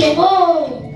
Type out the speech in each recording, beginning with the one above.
ang aw.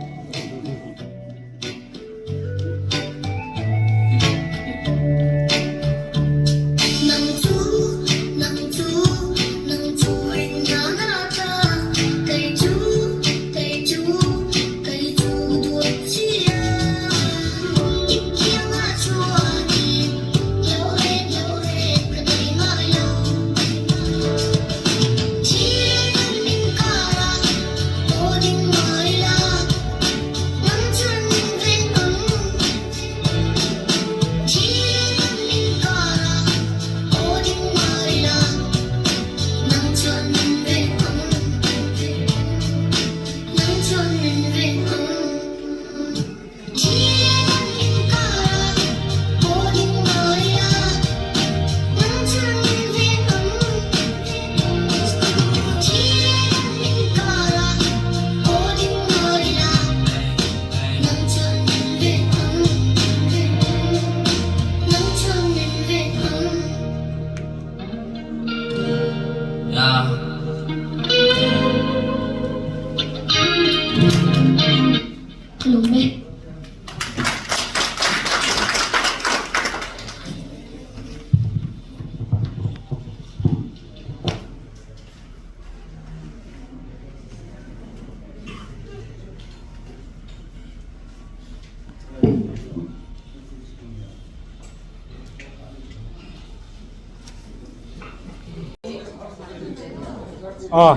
À,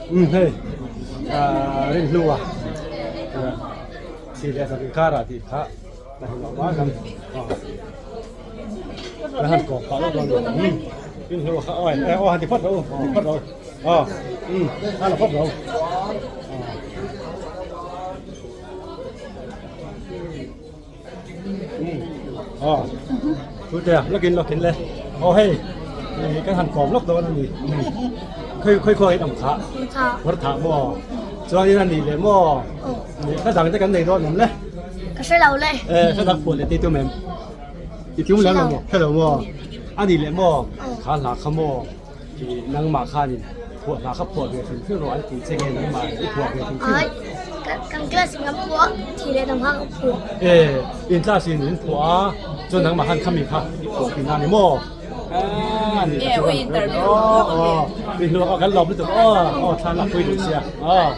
ừ hei, rin hnu a, thi leh zan inkar ah tih kha na hi lo mai kan na han kawm pah lawk dawn ni rin hnu kha oi eh aw han ti phawt rawh u ti phawt rawh aw um han la phawt rawh u aw thu te lawkin lawkin le aw hei kan han kawm lawk dawn a ni khawi khawi khawi in awm kha phawr thah maw chuan in a nih leh maw Hla dang te kan nei dawn em le? Ka hre lo le. Eh, hla dang phuah leh tih tum em? I tum lem lo maw? Hre lo maw? A nih leh maw? Kha hla kha maw? I nangmah khanin phuah hla kha phuah ve hrim hrim rawh an tih che nge nangmah i phuah ve hrim hrim? Ai, kan class in kan phuah, thi leh dang kha kan phuah. Eh, in class in in phuah a, chuan nangmah khan khami kha i phuah tih na ni maw? Ah, ni ka chuan. Aw, aw, i hluak a kan lawm lutuk aw, aw thla lakpui duh sia, aw.